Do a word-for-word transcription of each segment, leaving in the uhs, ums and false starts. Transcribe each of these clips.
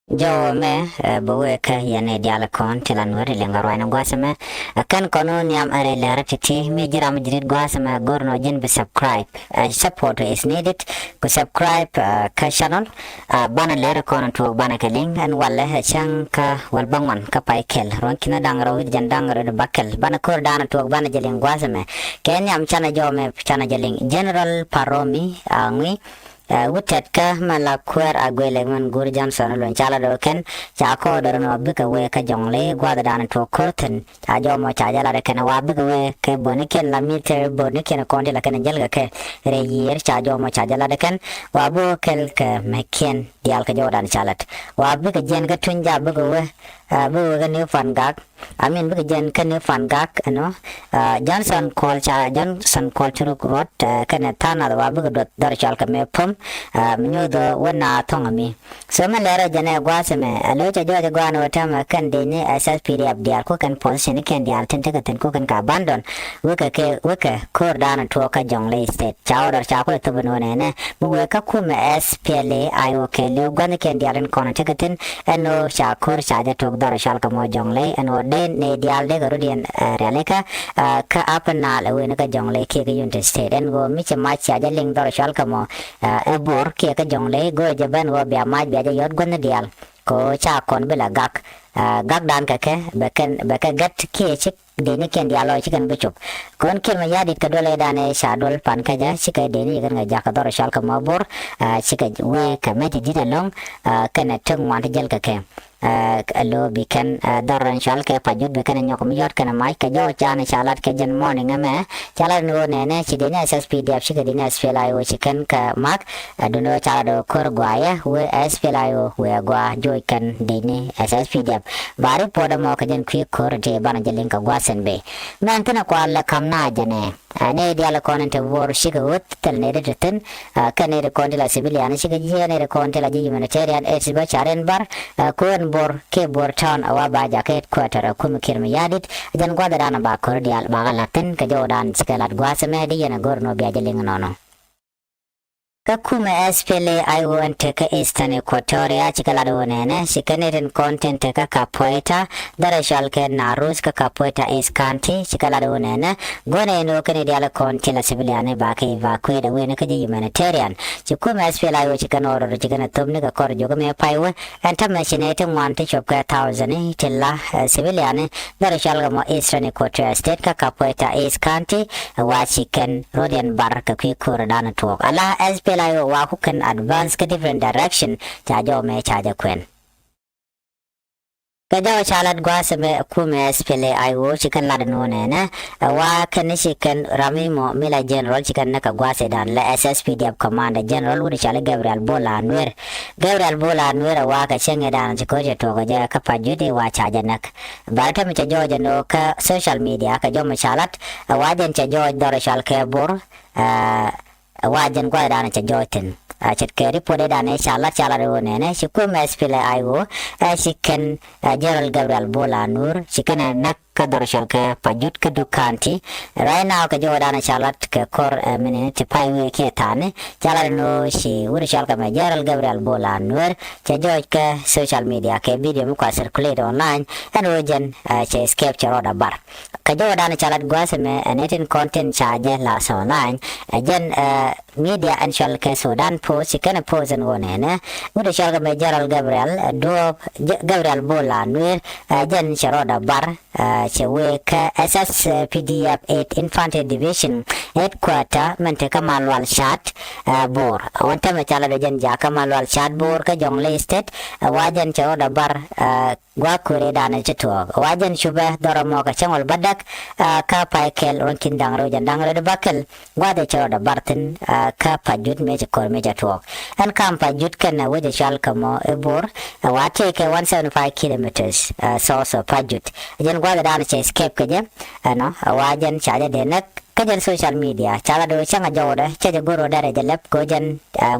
Jɔwä mɛ, ɛ, bä wee kä yɛn ɛ diaal kɔn ti la nuɔ̱t ɛ liŋ kä ruaacni gua̱a̱th ɛmɛ. Ɛ, kɛn kɔn wä nhiam ɛ rɛy lɛr ti̱ti̱ mi ji̱ ram ji̱ rit gua̱a̱th ɛmɛ go̱r nɔ ji̱n bi subscribe. Ɛ, support is needed. Ku subscribe, ɛ, kä channel. Ɛ, banɛ lɛr kɔn tuɔɔk banɛ kɛ liŋ ɛn walɛ ɛ cäŋ kä wäl bä ŋuan kä pay kɛl. Ruɔ̱n ki̱n da̱ŋ rɛw wi̱c jɛn da̱ŋ rɛw di bäkɛl. Banɛ ko̱r da̱a̱n tuɔɔk banɛ jɛ liŋ gua̱a̱th ɛmɛ. Kɛ nhiam canɛ jɔwä mɛ canɛ jɛ liŋ. General Paromi, ɛ, ŋui̱, Ɛ, wut tɛt kä mɛ la kuɛɛr a guilɛ mɛn guur Johnson luɔ̱n ca la dɔɔ kɛn ca kɔɔdɛ run wa bikɛ wee kä Jɔŋley gua̱a̱th dan tuɔɔk ko̱r thi̱n ca jɔw mɔ ca jɛ lat kɛn wa bikɛ wee kɛ bönikiɛn la military bönikiɛn kɔn ti la kɛn jɛl kɛ kɛ rɛy yiër ca jɔw mɔ ca jɛ lat kɛn wa bikɛ kɛl kɛ mɛkiɛn diaal kɛ jɔw dan ca lat wa bikɛ jiɛn kä tuny ja bikɛ wee, ɛ, bikɛ wee kä New Fangak. Amin bikɛ jɛn kä New Fangak ɛnɔ, ɛ, Johnson Kuɔl ca Johnson Kuɔl Curuk Ruɔt, ɛ, kɛnɛ tha̱a̱ŋ nath wa bikɛ duɔth dhɔr cɔal kɛ mɛ pom, ɛ, mi nyuuth wä na thɔŋ ami. So mɛ lɛrɛ jɛn ɛ gua̱a̱th ɛmɛ ɛ lo̱c ɛ jɔɔc ɛ gua̱a̱n wä tɛmɛ kɛn dec ni S S P D F diaal ku kɛn position ni kɛn diaal tin tekɛ thi̱n ku kɛn ka abandon. Wekɛ kɛ wekɛ ko̱r da̱a̱n tuɔɔk kä Jɔŋley State ca wä dɔr ca kulɛ thop ɛn wä nɛnɛ. Mi wëë kä kumɛ S P L A I O kɛ li̱w gua̱thnikiɛn diaal tin kɔn tekɛ thi̱n. Ɛn ɣöö ca ko̱r ca jɛ tuɔɔk dhɔr cɔal kɛ mɔ Jɔŋley ɛn ɣöö dee nɛy diaal dee kɛ rut yɛn, ɛ, rialikä, ɛ, kä Upper Nile ɛ wen kä Jɔŋley kiɛ kä Unity State ɛn ɣöö mi ci mac ca jɛ liŋ dhɔr cɔal kɛ mɔ, ɛ, ɛ Bor kiɛ kä Jɔŋley go̱o̱rɛ jɛ ben ɣöö bia mac bia jɛ yɔ̱t gua̱thni diaal kɛ ɣöö ca kɔn bi la gak, ɛ, gakdan kɛ kɛ bɛ kɛn bɛ kɛ gät kiɛ cik. Dini kiɛn diaal lɔ cikɛn bi cop. Kɔn kiɛn mɛ ya̱di̱t kɛ duɔl ëëdan ëë ca duɔl pan kä jɛ cikɛ dini cikɛn kɛ jakä dhɔr cɔal kɛ mɔ Bor, ɛ, cikɛ wee kɛ mɛ ti di̱t ɛlɔ̱ŋ, ɛ, kɛnɛ tek ŋuan ti jäl kɛ kɛ. Ɛ, ɛ lo̱ bi kɛn, ɛ, dhɔr rɛn cɔal kɛ Pajut bi kɛn ɛ nyɔk mi yɔt kɛnɛ mac kɛ jɔw can ca lat kɛ jɛn morning ɛmɛ. Ca lat ni ɣöö nɛnɛ ci dini S S P D F cikɛ dini S P L A I O cikɛn kɛ mak. Ɛ duundɛ ɣöö ca lat ɣöö ko̱r guayɛ wee S P L A I O wee gua joc kɛn dini S S P D F. Ba report ɛmɔ kɛ jɛn kui̱ ko̱r ti banɛ jɛ liŋ kɛ gua̱a̱th ɛn bee. Mɛn thi̱n ɛ kual lɛ ka̱m na jɛnɛ. Ɛ nɛy diaal kɔn in te Bor cikɛ ɣöth thil nɛy ti te thi̱n. Ɛ kɛ nɛy ti kɔn ti la civilian cikɛ jiɛ nɛy ti kɔn ti la ji̱ humanitarian aid bä ca rɛn bar. Ɛ kuɛn Bor kiɛ Bor Town ɛ wa ba jakä headquarter ɛ kum kiɛr mi ya̱di̱t. Jɛn gua̱thdan ba ko̱r diaal ba kɛ la̱t thi̱n kɛ jɔwdan cikɛ lat gua̱a̱th ɛmɛ di yɛn ɛ go̱r nɔ bia jɛ liŋ nɔnɔ. Kä kumɛ S P L A I O ɛn tekä Eastern Equatoria cikɛ lat wä nɛnɛ cikɛ ni tin kɔn tin tekä Kapoeta dhɔrɛ cɔal kɛ Narus kä Kapoeta East County cikɛ lat wä nɛnɛ. Guɔnɛ in wä kɛn idial kɔn ti la civilian bakɛ evacuate wä ni kä ji̱ humanitarian. Ci kumɛ S P L A I O cikɛ nɔ rɔr cikɛ ni thop ni kɛ kɔr jok mi pay wä. Ɛn tämɛ ci nɛ ti ŋuan ti cop kɛ thousand ti la, ɛ, civilian dhɔrɛ cɔal kɛ mɔ Eastern Equatoria State kä Kapoeta East County. Ɛ wa ci kɛn rot yɛn bar kɛ kui̱ ko̱r dan tuɔɔk ala S P L A I O wa ku kɛn advance kä different direction. Ca jɔw mɛ ca jɛ kuɛn. Kɛ jɔw ca lat gua̱a̱th ɛmɛ kumɛ S P L A I O ci kɛn lat nuɔnɛ nɛ. Ɛ wa kɛn ci kɛn rami mɔ mi la general ci kɛn nɛ kɛ gua̱a̱th dan lɛ S S P D F commander general wut cali Gabriel Bola Nuer. Gabriel Bola Nuer ɛ wa kɛ cieŋ idan ci ko̱r cɛ tuɔɔk jɛ kä Pajut i̱ wa ca jɛ nɛk. Bä tɛmɛ cɛ jɔɔc ɛn ɣöö kä social media kɛ jɔmɛ ca lat, ɛ wa jɛn cɛ jɔɔc dhɔr cɔal kɛ Bor, ɛ wa jɛn gua̱thdan cɛ jɔɔc thi̱n. Ɛ ce̱tkɛ report ëëdan ëë ca lat ca lat ɣöö nɛnɛ ci kuëmɛ S P L A I O ɛ ci kɛn, ɛ, General Gabriel Bola Nur ci kɛn ɛ näk kä dhɔr cɔal kɛ Pajut kä Duk County. Right now kɛ jɔɔcdan ca lat kɛ kɔr, ɛ, mini ti pay wee kiɛ tha̱a̱ni ca lat ɛn ɣöö ci wut cɔal kɛ mɛ General Gabriel Bola Nur cɛ jɔɔc kɛ social media kɛ video mi kua circulate online. Ɛn ɣöö jɛn, ɛ, cɛ escape cɛ rɔɔdɛ bar. Kɛ jɔwdan ca lat gua̱a̱th ɛmɛ ɛn ɛ tin kɔn tin ca jɛ la̱th online. Ɛ jɛn, ɛ, media ɛn cɔal kɛ Sudan Post ci kɛn ɛ post ɛn ɣöö nɛnɛ wut cɔal kɛ mɛ General Gabriel, ɛ, duɔ̱ɔ̱p Gabriel Bola Nuer, ɛ jɛn cɛ rɔɔdɛ bar, ɛ, cɛ wee kɛ S S P D F eight Infantry Division headquarter mɛn te kä Malual Chat, ɛ, Bor. Ɣän tämɛ ca lat ɛ jɛn jakä Malual Chat Bor kä Jonglei State, ɛ wa jɛn cɛ rɔɔdɛ bar, ɛ, gua̱a̱th ko̱r ëëdan ɛ ci tuɔɔk. Wa jɛn cupɛ dhɔrɛ mɔ kɛ cäŋ wal bädäk, ɛ, kä pay kɛl ruɔ̱n ki̱n da̱ŋ rɛw jɛn da̱ŋ rɛw di bäkɛl. Gua̱a̱th ɛ cɛ rɔɔdɛ bar thi̱n, ɛ, kä Pajut mëë ci ko̱r mëë cɛ tuɔɔk. Ɛn kam Pajut kɛn ɛ wec ɛ cɔal kɛ mɔ i̱ Bor, ɛ wa tëëkɛ one seventy five kilometers, ɛ, south of Pajut. Jɛn gua̱a̱th ëëdan cɛ escape kɛ jɛ, ɛnɔ, ɛ wa jɛn ca jɛ dee näk, kä jɛn social media ca lat ɣöö cäŋ a jɔwdɛ cä jɛ go̱r ɣöö dɛrɛ jɛ lɛp kɛ ɣöö jɛn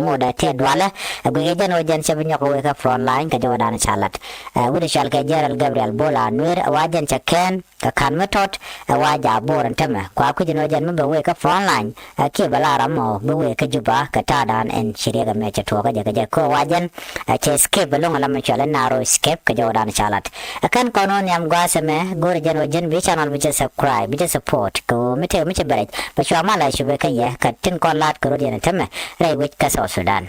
ŋotdɛ tëë dualɛ. Ɛ guic ɛ jɛn ɣöö jɛn cɛ bi nyɔk wëë kä front line kɛ jɔwdan ca lat. Ɛ wut ɛ cɔal kɛ General Gabriel Bol Anuer ɛ wa jɛn cɛ kɛn kɛ ka̱n mi tɔt ɛ wa jaak Bor ɛn tämɛ kua kui̱c ɛn ɣöö jɛn mi bɛ wëë kä front line. Ɛ kiɛ bɛ la ram ɔ bi wëë kä Juba kɛ ta̱a̱dan ɛn ci riɛk ɛmɛ cɛ tuɔɔkä jɛ kɛ jɛ kɛ ɣöö wa jɛn ɛ cɛ escape ɛlɔ̱ŋ ɛla mi cɔal ɛ narrow escape kɛ jɔwdan ca lat. Ɛ kɛn kɔn ɣöö nhiam gua̱a̱th ɛmɛ go̱o̱rɛ jɛn ɣöö jɛn bi channel bi cɛ subscribe bi cɛ support kɛ ɣöö mi tëë mi cɛ bɛ rɛc bɛ cua mal a cupɛ kä yɛ kɛ tin kɔn la̱t kɛ rot yɛn ɛ tämɛ rɛy wec kä South Sudan.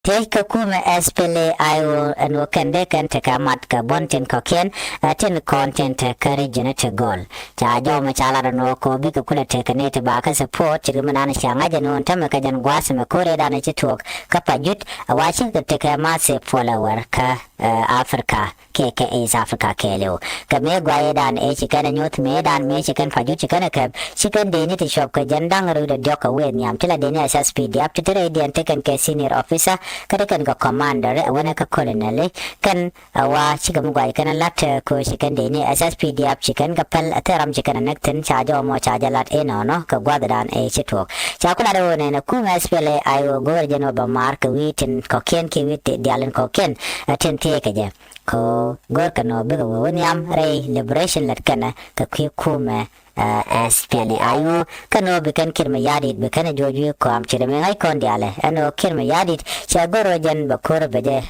Thiec kä kumɛ S P L A I O ɛn ɣöö kɛn dee kɛn tekɛ mat kɛ buɔ̱n tin kɔ̱kiɛn ɛ tin kɔn tin tekɛ region ti go̱o̱l. Ca jɔw mi ca lat ɛn ɣöö kɛ ɣöö bikɛ kulɛ tekɛ nɛy ti bakä support ce̱tkɛ mi naan cia ŋa̱c ɛn ɣöö ɛn tämɛ kɛ jɛn gua̱a̱th ɛmɛ ko̱r ëëdan ɛ ci tuɔɔk kä Pajut ɛ wa cikɛ tekɛ massive follower kä ɛ Africa kiɛ kɛ East Africa kɛɛliw. Kɛ mëë guaydan ëë ci kɛn ɛ nyuɔ̱th mëëdan mëë ci kɛn Pajut ci kɛn ɛ kɛp ci kɛn dëëni ti cuɔp kɛ jɛn da̱ŋ rɛw dee diɔ̱k kɛ wëë nhiam ti la dëëni S S P D F ti te rɛydiɛn ti kɛn kɛ senior officer kä ti kɛn kɛ commander ɛ wänɛ kä colonel kɛn ɛ wa cikɛ mi guay kɛn ɛ la̱t ɛ köö ci kɛn dëëni S S P D F ci kɛn kɛ päl ɛ thil ram ci kɛn ɛ näk thi̱n ca jɔw mɔ ca jɛ la̱t inɔnɔ kɛ gua̱thdan ëë ci tuɔɔk. Ca ku la̱t ɛ ɣöö nɛn ɛ kumɛ S P L A I O go̱o̱rɛ jɛn ɣöö bɛ maar kɛ wi̱i̱ tin kɔ̱kiɛn kiɛ wi̱i̱ diaal in kɔ̱kiɛn ɛ tin thiee kɛ jɛ. Kɛ ɣöö go̱rkɛ nɔ bikɛ wee wä nhiam rɛy liberation lät kɛnɛ kɛ kui̱ kumɛ ɛ S P L A I O. Kɛn ɣöö bi kɛn Kiir Mayardit bi kɛn ɛ juɔc wi̱i̱ kɔam ci rɛ mi ŋa̱c kɔn diaalɛ ɛn ɣöö Kiir Mayardit cɛ go̱r ɣöö jɛn bɛ ko̱r bɛ jɛ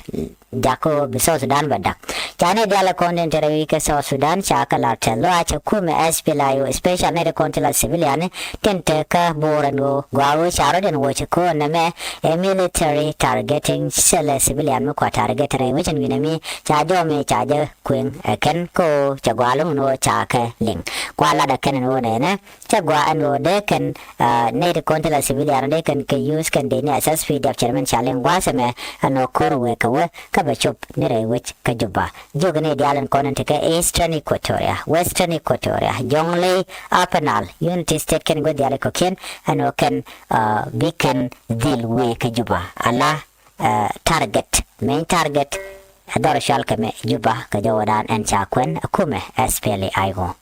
jak ɣöö bi South Sudan bɛ dak. Ca ni diaalɛ kɔn tin te rɛy wi̱i̱ kɛ South Sudan ca kɛ lar tɛth lɔaac cɛ kumɛ S P L A I O special ni ti kɔn ti la civilian tin te kä Bor ɛn ɣöö gɔaa ɣöö ca rɔ̱diɛn wä ci ko̱o̱n nɛmɛ ɛ military targeting cell civilian mi kua target rɛy wecin wi̱nɛ mi ca jɔw mi ca jɛ kueŋ ɛ kɛn kä ɣöö cɛ gɔaa lo̱ŋ ni ɣöö ca kɛ liŋ. Kua lat ɛ kɛn ɛn ɣöö nɛnɛ cɛ gɔaa ɛn ɣöö dee kɛn nɛy ti kɔn ti la civilian dee kɛn kɛ use kɛn dee ni S S P D F chairman ca liŋ gua̱a̱th ɛmɛ ɛn ɣöö ko̱r wëë kɛ wä kä bɛ cop ni rɛy wec kä Juba. Jiök ni diaal ɛn kɔn ɛn tekɛ Eastern Equatoria, Western Equatoria, Jonglei, Upper Nile, Unity State kɛn gua̱th diaal kɔ̱kiɛn ɛn ɣöö kɛn bi kɛn dhil wëë kä Juba ala target, main target ɛ dhɔr cɔal kɛ mɛ Juba kɛ jɔwädan ɛn ca kuɛn ɛ kumɛ S P L A I O.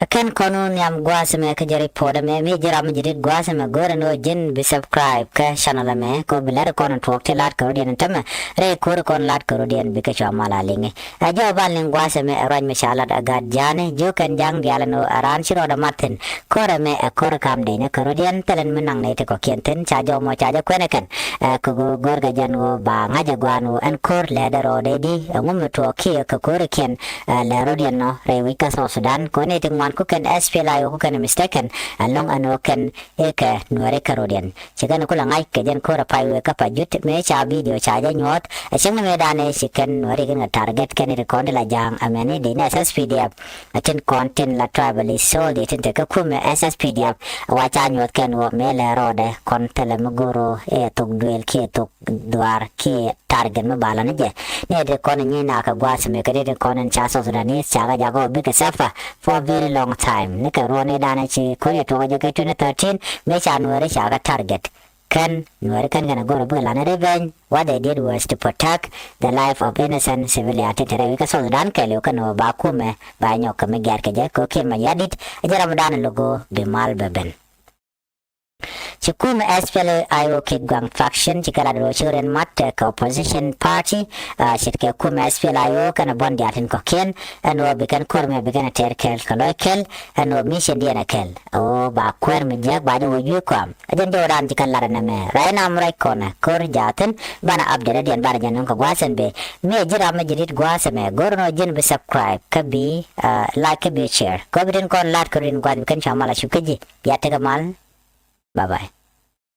Ɛ kɛn kɔn wä nhiam gua̱a̱th ɛmɛ kä jɛ report ɛmɛ mi ji̱ ram mi ji̱ dit gua̱a̱th ɛmɛ go̱o̱rɛ ni ɣöö ji̱n bi subscribe kä channel ɛmɛ kɛ ɣöö bi lɛr kɔn tuɔɔk ti la̱t kɛ rɔ̱diɛn ɛn tämɛ rɛy ko̱r kɔn la̱t kɛ rɔ̱diɛn bikɛ cua mal a liŋi. Ɛ jɔw ban liŋ gua̱a̱th ɛmɛ ɛ ruac mi ca lat ɛ gat ja̱a̱ni jiök kɛn ja̱a̱ŋ diaal ɛn ɣöö ɛ raan ci rɔɔdɛ mat thi̱n. Ko̱r ɛmɛ ɛ ko̱r kam dee ni kɛ rɔ̱diɛn thilɛn mi naŋ nɛy ti kɔ̱kiɛn thi̱n ca jɔw mɔ ca jɛ kuɛn ɛ kɛn. Ɛ kɛ go̱o̱r go̱o̱r kɛ jɛn ɣöö ba ŋa̱c ɛ gua̱a̱n ɣöö ɛn ko̱r lɛɛdɛ rɔɔdɛ di ɛ ŋu mi tuɔɔk kiɛ kɛ ko̱r ɛ kiɛn. Ɛ lɛ rɔ̱diɛn nɔ rɛy wi̱c kä South Sudan kɛ ɣöö nɛy ti ŋuan ku kɛn S P L A I O ku kɛn mistaken ɛlɔ̱ŋ ɛn ɣöö kɛn i̱ kɛ nuääri kɛ rɔ̱diɛn. Ci kɛn kulɛ ŋa̱c kɛ jɛn ko̱r ɛ pay wëë kä Pajut mëë ca video ca jɛ nyuɔ̱th. Ɛ cäŋ ni mëëdan ëë ci kɛn nuääri kɛn kɛ target kɛn i̱ ti kɔn ti la ja̱a̱ŋ ɛmɛni dee ni S S P D F. Ɛ tin kɔn tin la tribalist soldier tin te kä kumɛ S S P D F. Ɛ wa ca nyuɔ̱th kɛn wä mëë lɛ rɔɔdɛ kɔn thilɛ mi go̱o̱r ɣöö ɛ thok duëël kiɛ thok dhuaar kiɛ target mi bala ni jɛ. Ni ɛ ti kɔn nyi na kɛ gua̱a̱th mi kɛ ti ti kɔn in ca South Sudanese ca kɛ jak ɣöö bikɛ suffer for a very long time. Ni kɛ ruɔ̱n i̱ danɛ ci ko̱r yɛ tuɔkä jɛ kɛ twenty thirteen mëë ca nuääri ca kɛ target. Kɛn nuääri kɛn kɛn a go̱r a bikɛ lan revenge. What they did was to protect the life of innocent civilian. Ti te rɛy wi̱i̱ kä South Sudan kɛɛliw kɛn ɣöö ba kumɛ ba nyɔk kɛ mi gɛ̈r kɛ jɛ kɛ ɣöö Kiir Mayardit a jɛ ram dan a lo̱k ɣöö bi mal bɛ ben. Ci kumɛ S P L A I O Kitgwang faction ci kɛ lat ɣöö ci ɣöö riɛn mat kɛ opposition party. Ce̱tkɛ kumɛ S P L A I O kɛn a buɔ̱n diaal tin kɔ̱kiɛn ɛn ɣöö bi kɛn ko̱r mɛ bi kɛn a tɛr kɛl kɛ lɔc kɛl ɛn ɣöö mission diɛn a kɛl ɣöö ba kuäär mi jiäk ba jɛ wä juëc kɔam. A jɛn jɔwdan ci kɛn lat ɛn ɛmɛ rɛy nam rɛc kɔnɛ ko̱r jaathin banɛ update diɛn banɛ jɛ nöŋ kɛ gua̱a̱th ɛn bee. Mi ɛ ji̱ ram mi ji̱ rit gua̱a̱th ɛmɛ go̱r ɛn ɣöö ji̱n bi subscribe kä bi like kä bi share kɛ ɣöö bi tin kɔn lat kɛ rin gua̱a̱th bi kɛn cua mal a cuk kä ji̱. Bia tekɛ mal. Bye bye.